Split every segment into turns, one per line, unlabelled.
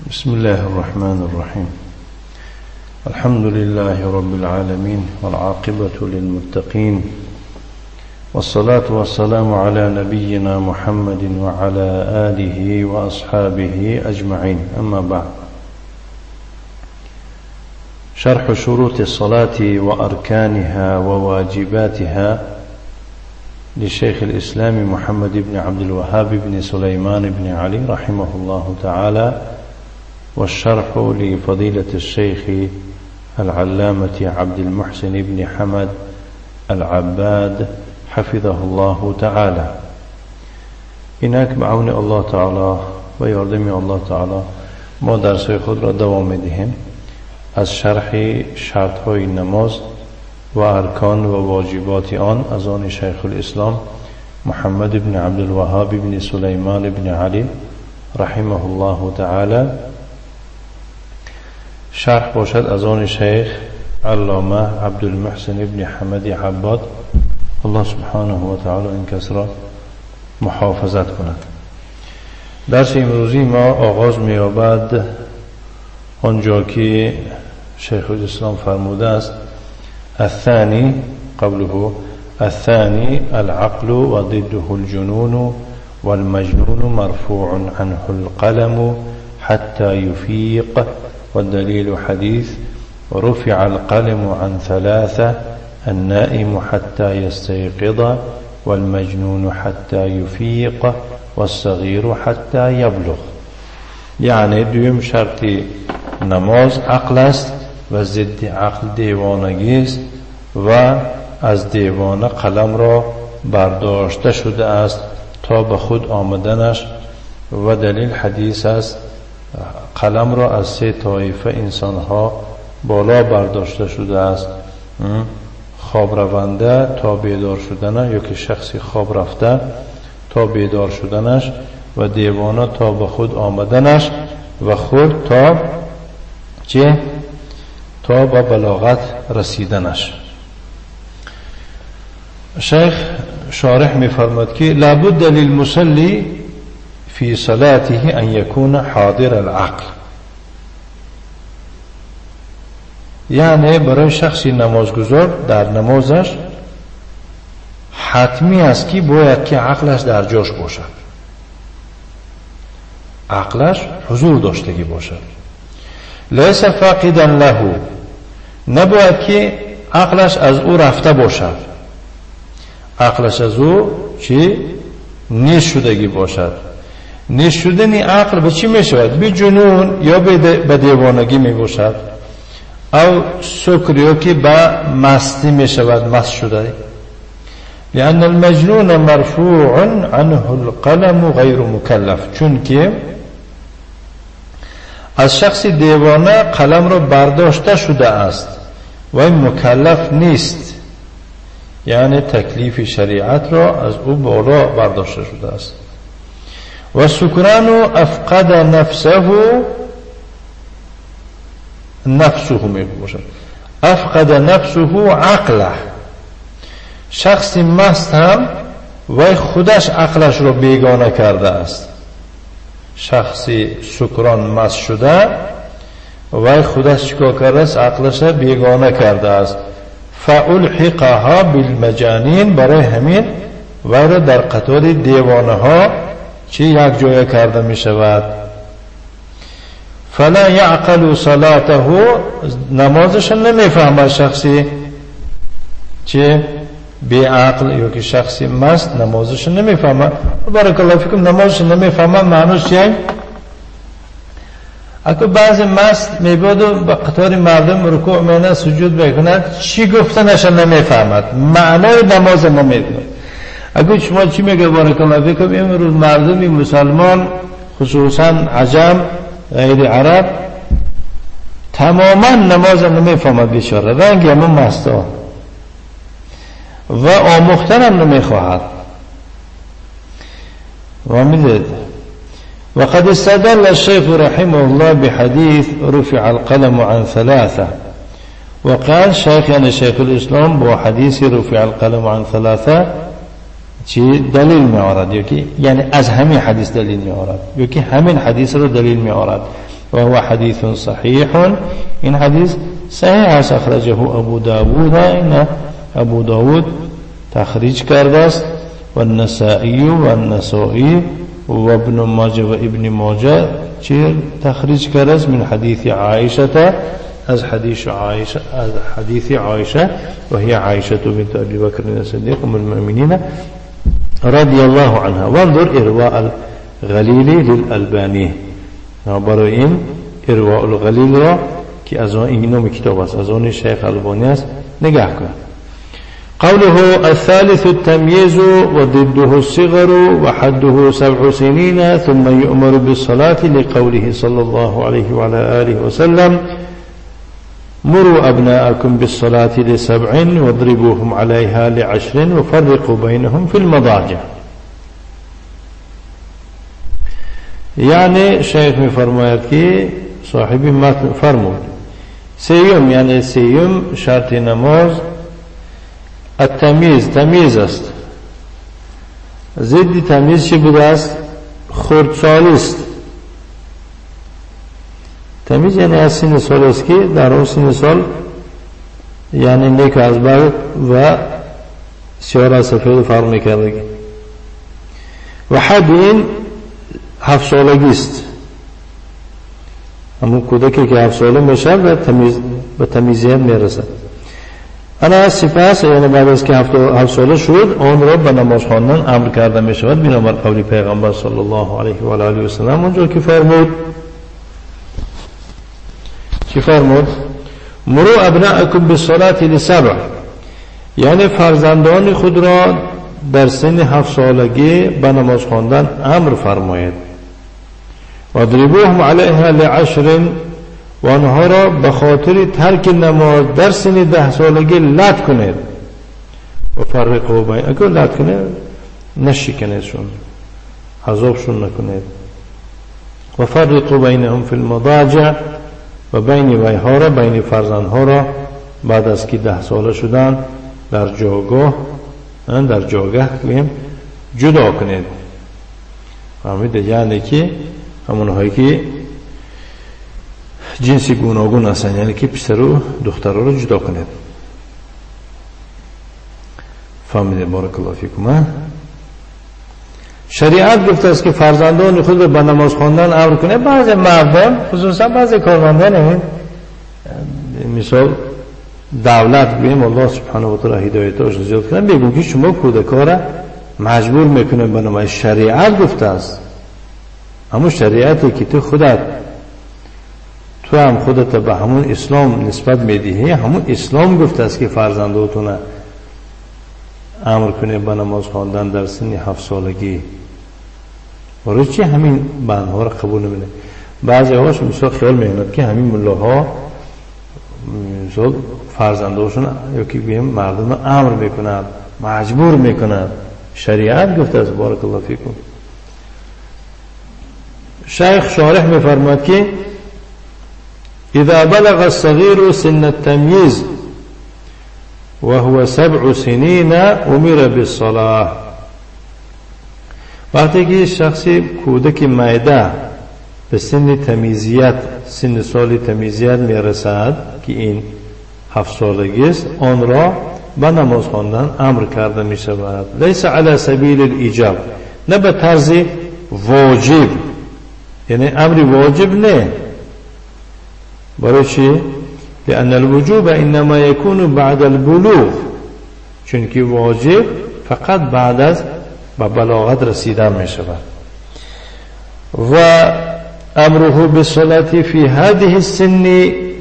بسم الله الرحمن الرحيم. الحمد لله رب العالمين، والعاقبة للمتقين، والصلاة والسلام على نبينا محمد وعلى آله وأصحابه أجمعين. أما بعد، شرح شروط الصلاة وأركانها وواجباتها لشيخ الإسلام محمد بن عبد الوهاب بن سليمان بن علي رحمه الله تعالى، والشرح لفضيلة الشيخ العلامة عبد المحسن بن حمد العباد حفظه الله تعالى. اینک بعون الله تعالی و یاردم الله تعالی ما درس خود را دوام می‌دهیم از شرح شرط‌های نماز و ارکان و واجبات آن از آن شیخ الاسلام محمد بن عبدالوهاب بن سلیمان بن علی رحمه الله تعالی. شرح باشد از آن شیخ علامه عبدالمحسن بن حمد عباد، الله سبحانه و تعالی این کس را محافظت کند. درس امروزی ما آغاز می‌یابد آنجا که شیخ الاسلام فرموده است: الثاني قبله الثاني العقل وضده الجنون والمجنون مرفوع عنه القلم حتى يفيق، والدليل حديث رفع القلم عن ثلاثة: النائم حتى يستيقظ، والمجنون حتى يفيق، والصغير حتى يبلغ. یعنی دویم شرط نماز عقل است و ضد عقل دیوانگی است و از دیوانه قلم را برداشته شده است تا به خود آمدنش، و دلیل حدیث است قلم را از سه طایفه انسانها بالا برداشته شده است: خواب رونده تا بیدار شدنش، یا که شخصی خواب رفته تا بیدار شدنش، و دیوانه تا به خود آمدنش، و خود تا چه؟ تا به بلاغت رسیدنش. شیخ شارح می‌فرماد که لابد للمصلی فی صلاته ان یکون حاضر العقل، یعنی برای شخصی نمازگزار در نمازش حتمی است که باید که عقلش در جاش باشد، عقلش حضور داشتگی باشد. لیس فاقدا له، نباید که عقلش از او رفته باشد، عقلش از او چی؟ نیست شدگی باشد. نیست شدن عقل به چی می شود؟ به جنون یا به دیوانگی می باشد، او سکر یا که به مستی می شود، مست شده. لأن المجنون مرفوع عنه القلم غیر مکلف، چون که از شخص دیوانه قلم را برداشته شده است و این مکلف نیست، یعنی تکلیف شریعت را از او بالا برداشته شده است. و سکران افقد نفسه، نفسه می باشد، افقد نفسه عقله، شخص مست هم وی خودش عقلش را بیگانه کرده است. شخصی سکران مست شده وی خودش چیکار کرده است؟ عقلش را بیگانه کرده است. فالحقها بالمجانین، برای همین وی را در قطار دیوانه ها چی یک جای کرده می شود. فلا یعقل صلاته، نمازش نمیفهمد شخصی چه بی عقل یا که شخصی مست نمازش نمیفهمد. بارک الله فیکم، نمازش نمیفهمد معنیش چیه؟ اگه بعضی مست میباد و به قطار مردم رکوع میکنه سجود میکند، چی گفتنش نمیفهمد، معنای نماز نمیفهمد. اگه شما چی میگه؟ بارک الله فیکم، امروز مردم مسلمان خصوصا عجم غیر عرب تماما نماز نمیفهمد بیچاره، رنگ همون مستا و آموختن هم نمیخواهد. و میدید وقد استدل الشيخ رحمه الله بحديث رفع القلم عن ثلاثة، وقال شیخ یعنی شیخ الاسلام با حدیث رفع القلم عن ثلاثة چی دلیل می آورد، یکی یعنی از همین حدیث دلیل می آورد، یکی همین حدیث رو دلیل می آورد. وهو حديث صحيح. این حدیث صحیح است. اخرجه ابو داود، این ابو داود تخریج کرده است، و النسائی و النسائی و ابن ماجه و ابن ماجه چه تخریج کرده است من حدیث عایشه، از حدیث عایشه، از حدیث عایشه و هي عایشه بنت ابی بکر الصدیق ام المؤمنین رضی الله عنها. وانظر ارواء الغلیل للالبانی. برای این ارواء الغلیل را که از آن این نام کتاب است، از آن شیخ البانی است، نگاه کن. قوله الثالث التمييز وضده الصغر وحده 7 سنين ثم يؤمر بالصلاة لقوله صلى الله عليه وعلى آله وسلم مروا أبناءكم بالصلاة ل7 واضربوهم عليها ل10 وفرقوا بينهم في المضاجع. یعنی شیخ می فرماید که صاحب متن فرمود سیوم، یعنی سیوم شرط نماز التمیز، تمیز است. ضد تمیز چی بوده است؟ خردسالی است. تمیز یعنی از سن سال است که در اون سن سال یعنی نیک از بد و سیاه از سفید فرق میکردگی. و حد این 7 سالگی است. همون کودکی که 7 ساله میشه و تمیز به تمیزیت میرسد. انا سپس یعنی بعد از که 7 ساله شد آن را به نماز خواندن امر کرده می شود، بنابر قول پیغمبر صلی الله علیه و آله و سلم اونجا که فرمود، چی فرمود؟ مروا ابناءکم بالصلاة ل7، یعنی فرزندان خود را در سن 7 سالگی به نماز خواندن امر فرمایید. و اضربوهم علیها ل10، و آنها را به خاطر ترک نماز در سن 10 سالگی لت کنید. و فرقوا بین، اگر لت کنید نشکنیدشون، عذابشون نکنید. و فرقوا بینهم فی المضاجع، و بین ویها را، بین فرزندها را بعد از که 10 ساله شدن در جاگاه، در جاگاه جدا کنید. فهمید؟ یعنی که همونهایی که جنسی گوناگون هستن، یعنی که پسر و دختر رو جدا کنید. فهمیده؟ بارک الله فیکم. شریعت گفته است که فرزندان خود رو به نماز خواندن امر کنه. بعضی مردم، خصوصا بعضی کارمندان، مثال دولت بیم، الله سبحانه و تعالی هدایتش زیاد کنه، میگن که شما کودکا را مجبور میکنه به نماز. شریعت گفته است. اما شریعتی که تو خودت، تو هم خودت به همون اسلام نسبت میدهی، همون اسلام گفته است که فرزنداتون امر کنه به نماز خواندن در سن 7 سالگی. برای چی همین بندها را قبول نمیده؟ بعضی هاش مثلا خیال میکنند که همین ملاها مثلا فرزنداشون یا که بیم مردم امر میکنند، مجبور میکنند. شریعت گفته است. بارک الله فیکم. شیخ شارح میفرماد که اذا بلغ الصغير سن التمييز وهو 7 سنين امر بالصلاة. وقتی که شخصی کودک میده به سن تمیزیت، سن سال تمیزیت میرسد که این 7 سالگی است، آن را به نماز خواندن امر کرده می شود. لیس علی سبیل الایجاب، نه به طرز واجب، یعنی امر واجب نه. برای چی؟ لأن الوجوب انما يكون بعد البلوغ، چون که واجب فقط بعد از به بلاغت رسیدن می شود. و امره بالصلاة في هذه السن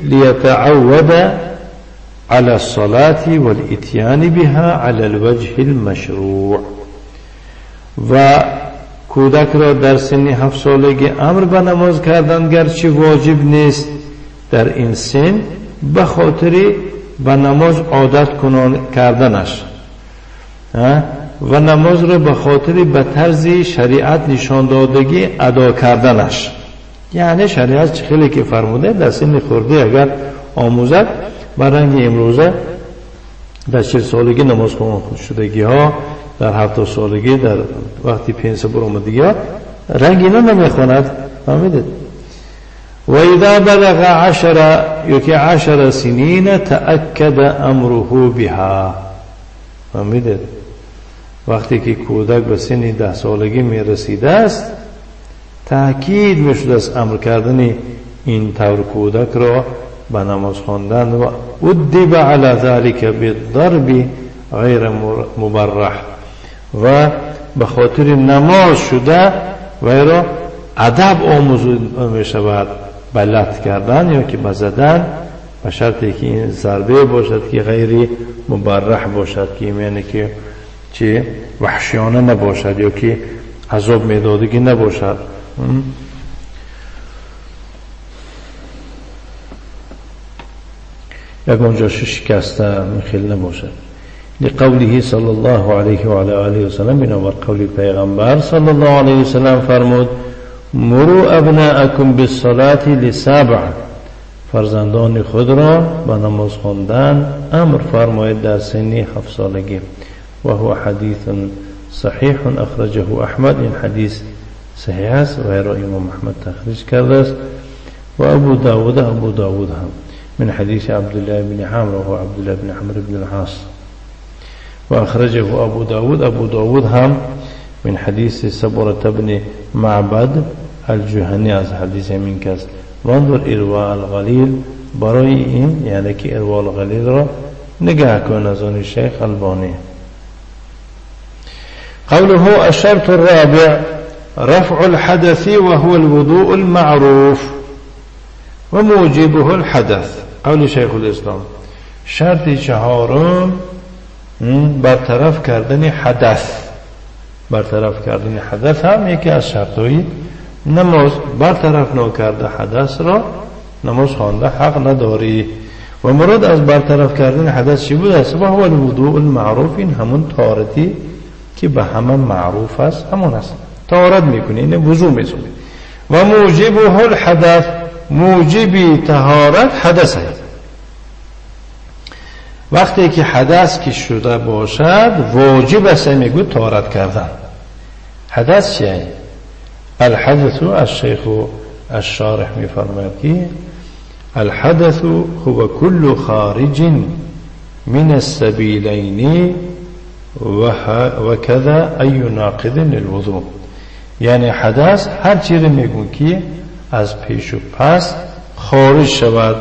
ليتعود على الصلاة والاتيان بها على الوجه المشروع. و کودک را در سن 7 سالگی امر به نماز کردن گرچه واجب نیست در این سن، به خاطر به نماز عادت کردنش و نماز را به خاطر به طرز شریعت نشان دادگی ادا کردنش. یعنی شریعت چه خیلی که فرموده در سن خرده اگر آموزد، برنگ امروزه در 40 سالگی نماز خوان شدگی ها، در 70 سالگی، در وقتی پنس برآمدگی ها، رنگ اینا نمیخواند. فهمیدید؟ و اذا بلغ 10 یکی 10 سنین تأکد امره بها. فهمیدید؟ وقتی که کودک به سن 10 سالگی می رسیده است، تأکید می شده است امر کردن این طور کودک را به نماز خواندن. و ادب علی ذلك بالضرب غیر مبرح، و به خاطر نماز شده و را ادب آموزده می شود، بلد کردن یا که بزدن، به شرطی که این ضربه باشد که غیر مبرح باشد، که یعنی که چه وحشیانه نباشد یا که عذاب میدادگی نباشد. یک اونجا شکسته خیلی نباشد. لقوله صلی الله علیه و علی آله و سلم، بنابر قول پیغمبر صلی الله علیه و سلم فرمود مروا ابناءکم بالصلاة لسبع، فرزندان خود را به نماز خواندن امر فرمایید در سن 7 سالگی. و هو حدیث صحیح اخرجه احمد، این حدیث صحیح است و را امام احمد تخریج کرده است، و ابو داود، ابو داود هم من حدیث عبدالله بن عمرو، وهو عبدالله بن عمرو بن العاص. و اخرجه ابو داود، ابو داود هم من حدیث سبرة بن معبد الجهنی، از حدیث همین کس. وانظر ارواء الغلیل، برای این یعنی که ارواء الغلیل را نگاه کن از آن شیخ البانی. قوله الشرط الرابع رفع الحدث وهو الوضوء المعروف وموجبه الحدث. قول شیخ الاسلام شرط چهارم برطرف کردن حدث. برطرف کردن حدث هم یکی از شرطهای نماز. برطرف نکرده حدث را نماز خوانده حق نداری. و مراد از برطرف کردن حدث چی بود است؟ و هو الوضوء المعروف، این همون طهارتی که به همه معروف است، همون است. طهارت میکنی، این وضو میزنی. و موجبه الحدث، موجب طهارت حدث است. وقتی که حدث که شده باشد واجب است میگو طهارت کردن. حدث چیه؟ الحدث، الشیخ الشارح میفرماید که الحدث هو كل خارج من السبیلین وكذا ای ناقض للوضوء. یعنی حدث هر چیزی میگون که از پیش و پس خارج شود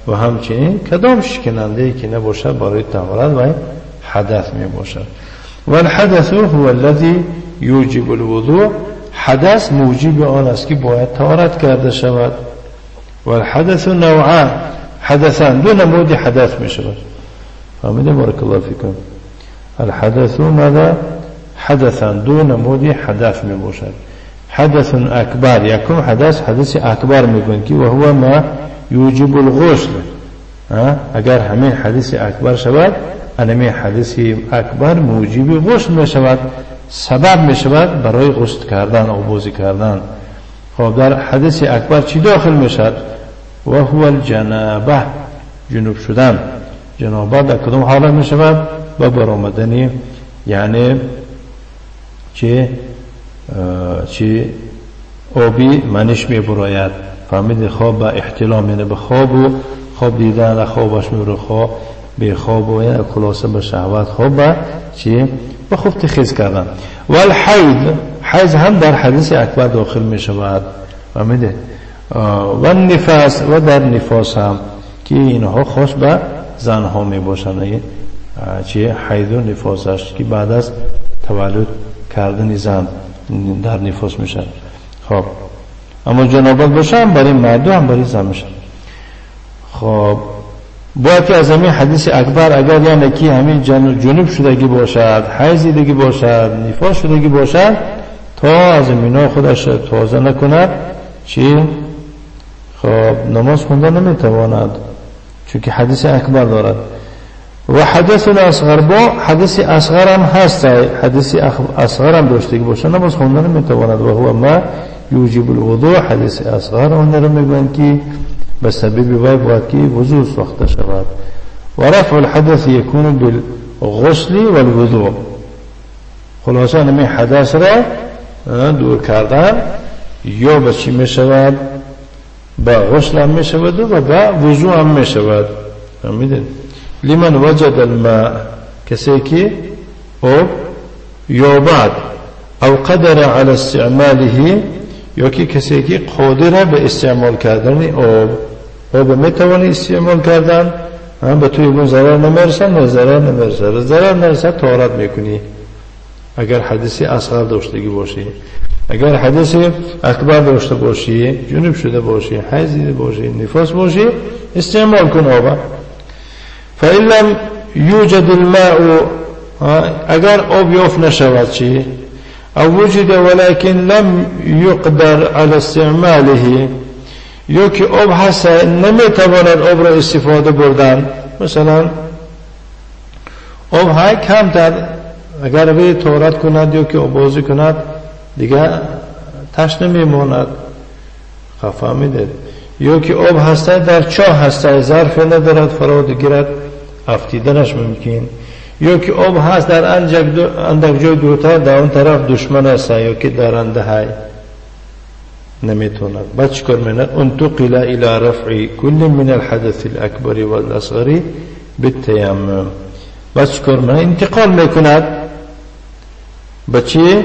و همچنین کدام شکننده که نباشد برای طهارت و حدث می باشد. و الحدث هو الذي یوجب الوضوء، حدث موجب آن است که باید طهارت کرده شود. و الحدث نوعان، حدثان دو نمود حدث می شود. فهمیده؟ بارک الله فیکم. الحدث ماذا؟ حدثان دو نمود حدث می باشد. حدث اکبر، یکم حدث، حدث اکبر میگن که و هو ما یوجب الغسل. اگر همین حدث اکبر شود، همین حدث اکبر موجب غسل می شود، سبب می شود برای غسل کردن او بوزی کردن. خب در حدث اکبر چی داخل می شود؟ و هو الجنابه، جنوب شدن. جنابه در کدام حالت می شود؟ با برآمدن، یعنی چه آبی منش می براید. فهمید؟ خواب به احتلام، یعنی به خواب و خواب دیدن، خوابش میبره، خواب به خواب و یعنی خلاصه به شهوت، خواب به چی؟ به خفت خیز کردن. و الحیض، حیض هم در حدیث اکبر داخل می شود. فهمیده؟ و النفاس، و در نفاس هم که اینها خاص به زنها می باشند، چی؟ حیض و نفاس است که بعد از تولد کردن زن در نفاس میشن. خب اما جنابت باشه هم برای مرد و هم برای زن میشن. خب باید که از همین حدیث اکبر اگر یعنی که همین جنوب شدگی باشد، حیض باشد، نفاس شدگی باشد، تا از اینا خودش تازه نکند چی؟ خب نماز خوندن نمیتواند، چون که حدیث اکبر دارد. و حدث اصغر، با حدث اصغر هم هست، حدث اصغر هم داشته باشه نماز خوندن نمیتواند. و هو ما یوجب الوضوء، حدث اصغر اون رو میگن که به سبب وای باید که وضوء ساخته شود. و رفع الحدث یکون بالغسل والوضوء. خلاصه همین حدث را دور کردن یا به چی میشود؟ به غسل هم می شود و به وضوء هم می شود. فهمیدید؟ لمن وجد الماء، کسی که آب یابد، او قدر علی استعماله، یا که کسی که قادر به استعمال کردن آب، آب میتوانی استعمال کردن، هم به توی اون ضرر نمیرسه، نه ضرر نمیرسه، ضرر نرسه طهارت میکنی. اگر حدث اصغر داشتگی باشی، اگر حدث اکبر داشته باشی، جنوب شده باشی، حیض دیده باشی، نفاس باشی، استعمال کن آب. فإن لم یوجد الماء، اگر آب یافت نشود چی؟ او وجد ولكن لم يقدر على استعماله، یا که آب هست نمیتواند آب را استفاده بردن، مثلا آب های کمتر اگر به طهارت کند یا که آب بازی کند دیگه تشنه میماند. فهمیدید؟ یا که آب هست در چاه هست، ظرف ندارد فراد گیرد، افتیدنش ممکن. یا که آب هست در اندک جای دورتر در اون طرف دشمن است یا که درنده های نمیتوند. بعد چیکار میکند؟ انتقل الى رفع كل من الحدث الاکبر والاصغر بالتيمم. بعد چیکار میکند؟ انتقال میکند به چی؟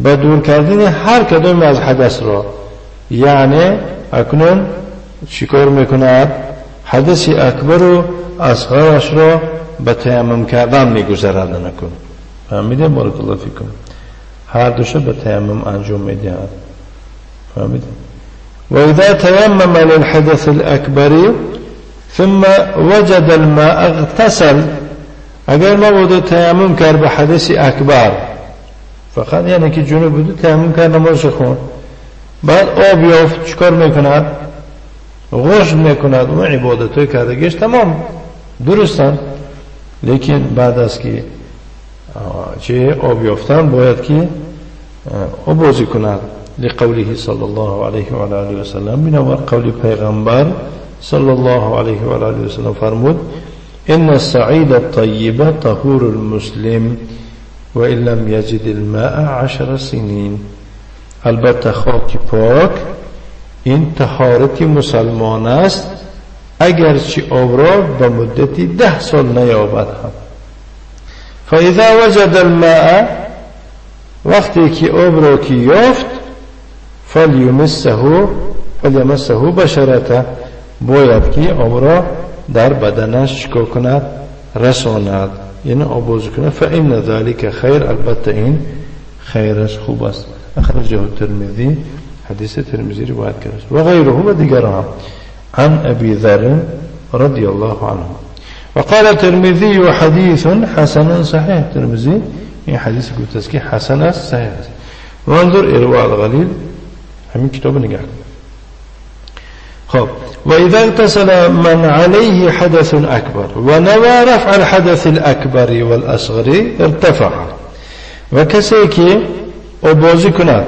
به دور کردن هر کدوم از حدث را. یعنی اکنون چیکار میکند؟ حدث اکبر و اصغرش را به تیمم کردن میگذرد. نکن فهمیده؟ بارک الله فیکم. هر دوشو به تیمم انجام میدهد. فهمیده؟ و اذا تیمم للحدث الاکبر ثم وجد الماء اغتسل. اگر ما بود تیمم کرد به حدث اکبر فقط، یعنی که جنوب بود تیمم کرد نمازش خون، بعد آب یافت چیکار میکند؟ غسل میکند و عبادتهای کردگیش تمام درستن. لیکن بعد از که چه آب یافتن باید که آب بازی کند. لقوله صلی الله علیه و آله و سلم، بنابر قول پیغمبر صلی الله علیه و آله و سلم فرمود ان السعید الطیب طهور المسلم و ان لم یجد الماء 10 سنین. البته خاک پاک این طهارت مسلمان است اگرچه آب را به مدت 10 سال نیابد هم. فاذا وجد الماء، وقتی که آب را که یافت، فلیمسه بشرته، باید که آب را در بدنش چیکار کند؟ رساند، یعنی آب بازی کند. فان ذلك خیر، البته این خیرش خوب است. اخرجه الترمذی، حدیث ترمذی روایت کرده است و غیره و دیگران. عن أبي ذر رضي الله عنه. وقال الترمذي حديث حسن صحيح. ترمذي این حدیث گفته است که حسن است، صحیح است. وانظر ارواء الغلیل، همین کتاب نگاه کن. خب و اذا اغتسل من عليه حدث اکبر و نوى رفع الحدث الاکبر والاصغر ارتفع. و کسی که آب بازی کند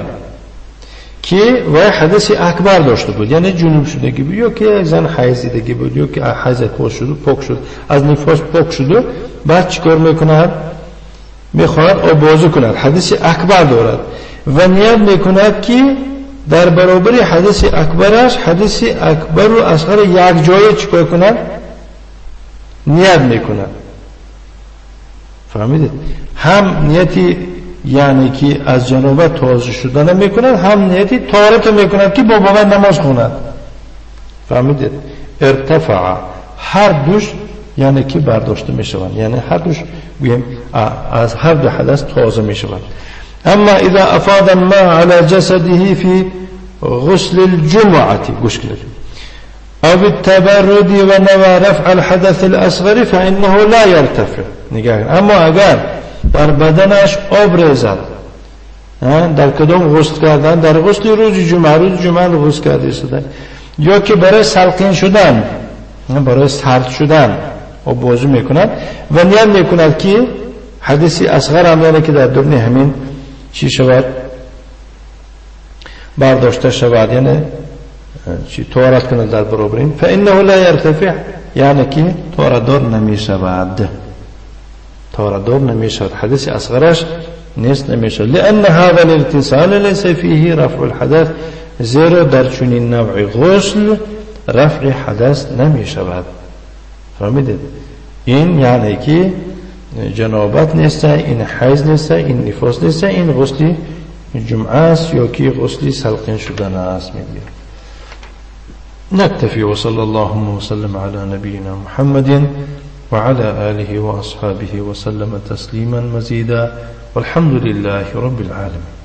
که وی حدث اکبر داشته بود، یعنی جنوب شدگی بود، یا که زن حیض دیدگی بود، یا که حیض پاک شد، پاک شد، از نفاس پاک شد، بعد چیکار میکند؟ میخواهد آب بازی کند، حدث اکبر دارد و نیت میکند که در برابر حدث اکبرش حدث اکبر و اصغر یک جای چیکار کند؟ نیت میکند. فهمیدید؟ هم نیتی یعنی که از جنابت تازه شدن میکند، هم نیتی طهارت میکند که با بابا نماز خواند. فهمیدید؟ ارتفع، هر دوش یعنی که برداشته میشوند، یعنی هر دوش گوییم از هر دو حدث تازه میشوند. اما اذا افاض الماء على جسده في غسل الجمعة، گوش کنید، او التبرد و نوى رفع الحدث الاصغر فانه لا يرتفع. نگاه، اما اگر در بدنش آب ریزد، در کدام غسل کردن، در غسل روز جمعه، روز جمعه غسل کرده شده، یا که برای سلقین شدن، برای سرد شدن آب بازی میکند و نیت میکند که حدث اصغر هم یعنی که در درون همین چی شود؟ برداشته شود، یعنی چی طهارت کند در برابر این، فانه لا يرتفع، یعنی که طهارت دار نمی شود، طهارت دار نمی شود، حدث اصغرش نیست نمی شود. لأن هذا الاغتسال ليس فيه رفع الحدث، زیرا در چنین نوع غسل رفع حدث نمی شود. فهمیدید؟ این یعنی که جنابت نیست، این حیض نیست، این نفاس نیست، این غسل جمعه است یا که غسل سلقین شدن است. میگوید نكتفي وصلى اللهم وسلم على نبينا محمد وعلى آله وأصحابه وسلم تسليما مزيدا والحمد لله رب العالمين.